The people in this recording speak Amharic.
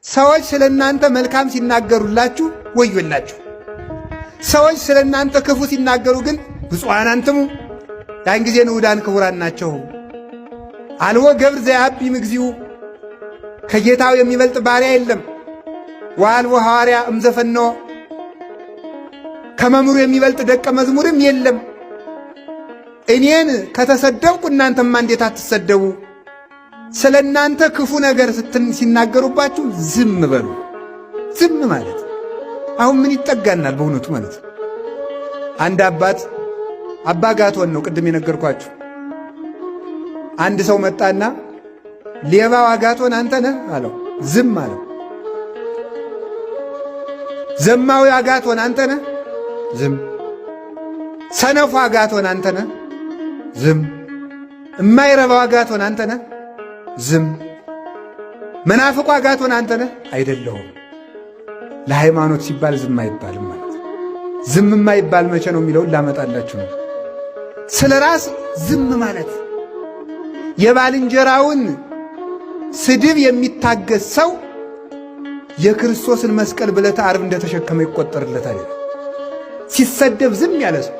ሰዎች ስለ እናንተ መልካም ሲናገሩላችሁ ወዮላችሁ። ሰዎች ስለ እናንተ ክፉ ሲናገሩ ግን ብፁዓን አንትሙ፣ ያን ጊዜ ንዑዳን ክቡራን ናቸው። አልቦ ገብር ዘየዐቢ እምግዚኡ፣ ከጌታው የሚበልጥ ባሪያ የለም። ወአልቦ ሐዋርያ እምዘፈነወ፣ ከመምህሩ የሚበልጥ ደቀ መዝሙርም የለም። እኔን ከተሰደብኩ እናንተማ እንዴት አትሰደቡ? ስለ እናንተ ክፉ ነገር ሲናገሩባችሁ ዝም በሉ። ዝም ማለት አሁን ምን ይጠጋናል? በእውነቱ ማለት ነው። አንድ አባት አባ ጋቶን ነው ቅድም የነገርኳችሁ። አንድ ሰው መጣና ሌባው አጋቶን አንተ ነህ አለው። ዝም አለው። ዘማዊ አጋቶን አንተ ነህ? ዝም። ሰነፉ አጋቶን አንተ ነህ? ዝም። እማይረባው አጋቶን አንተ ነህ? ዝም። መናፍቁ አጋቶን አንተ ነህ? አይደለሁም። ለሃይማኖት ሲባል ዝም አይባልም ማለት ነው። ዝም የማይባል መቼ ነው የሚለውን ላመጣላችሁ ነው። ስለ ራስ ዝም ማለት የባልንጀራውን ስድብ የሚታገስ ሰው የክርስቶስን መስቀል በዕለተ ዓርብ እንደተሸከመ ይቆጠርለታል። ሲሰደብ ዝም ያለ ሰው፣